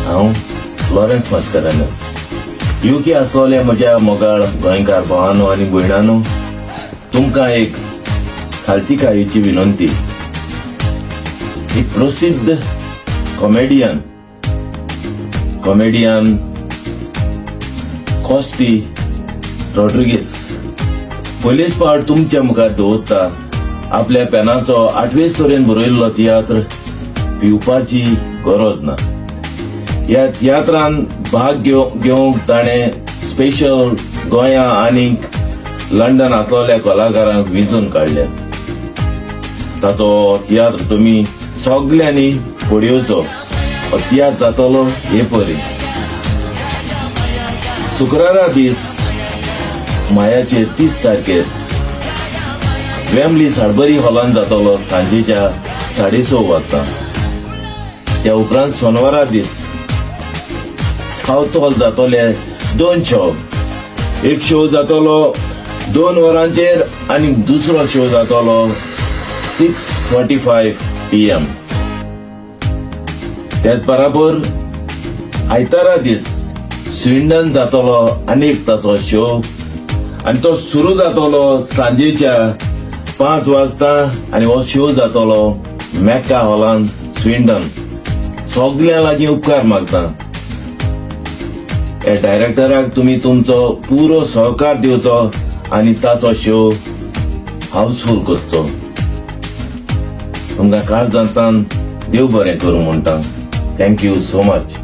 हांव Lawrence Mascarenhas. UK आसलोले म्हज्या मोगाळ गोंयकार भावानो आनी भयणानो, तुमकां एक खालतीकायेची विनंती. एक प्रसिद्ध कॉमेडियन कॉमेडियन कॉस्टी रॉड्रिगीस पयलेच फावट तुमच्या मुखार दवरता आपल्या पेनाचो आठवेच तरेन बरयल्लो तियात्र पिवपाची गरज ना. ह्या तियात्रान भाग घेवंक ताणें स्पेशल गोंया आनी लंडन आसलेल्या कलाकारांक विंचून काडले. ताचो तियात्र तुमी सगल्यांनी पळोवचो. हो तियात्र जातलो हे परी: शुक्रारा दीस मायाचे 30 तारखेर वेम्बली साडबरी हॉलान जातलो सांजेच्या 6:30 वाजता. त्या उपरांत सोनवारा दीस सावथ हॉल जातले दोन शो. एक शो जातलो 2 वरांचेर आनी दुसरो शो जातलो 6:45 PM. त्याच बराबर आयतारा दीस स्विंडन जातलो आनी एक ताचो शो आनी तो सुरू जातलो सांजेच्या 5 वाजता आनी हो शो जातलो मॅका हॉलान, स्विंडन. सगळ्यां लागीं उपकार मागता. ह्या डायरेक्टराक तुमी तुमचो पुरो सहकार दिवचो आनी ताचो शो हाऊसफूल करचो. तुमकां काळजांतल्यान देव बरें करूं म्हणटा. Thank you so much.